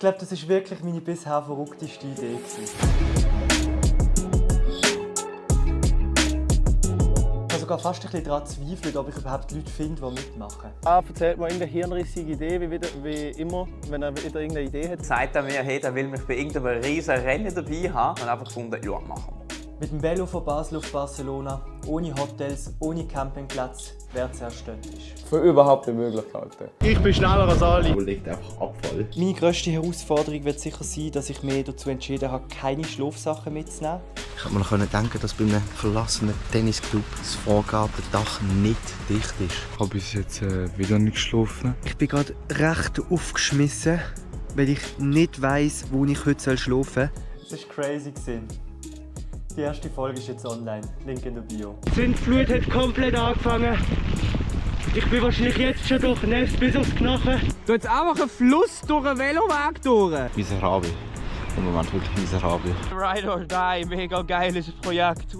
glaube, das ist wirklich meine bisher verrückteste Idee gewesen. Ich habe sogar fast ein bisschen daran zweifelt, ob ich überhaupt Leute finde, die mitmachen. Erzählt mir irgendeine hirnrissige Idee, wie immer, wenn er wieder irgendeine Idee hat. Sagt er mir, hey, er will mich bei irgendeinem riesen Rennen dabei haben. Und einfach gefunden, ja, machen wir. Mit dem Velo von Basel auf Barcelona, ohne Hotels, ohne Campingplatz, wäre sehr ständig. Für überhaupt eine Möglichkeiten. Ich bin schneller als alle. Wo liegt einfach Abfall? Meine grösste Herausforderung wird sicher sein, dass ich mich dazu entschieden habe, keine Schlafsachen mitzunehmen. Ich hätte mir noch denken, dass bei einem verlassenen Tennisclub das Vorgartendach nicht dicht ist. Ich habe bis jetzt wieder nicht geschlafen. Ich bin gerade recht aufgeschmissen, weil ich nicht weiss, wo ich heute schlafen soll. Es war crazy. Die erste Folge ist jetzt online. Link in der Bio. Die Sintflut hat komplett angefangen. Ich bin wahrscheinlich jetzt schon durchnässt bis aufs Knochen. Da jetzt einfach ein Fluss durch einen Veloweg durch. Miserabel. Im Moment wirklich miserabel. Ride or Die, mega geiles Projekt.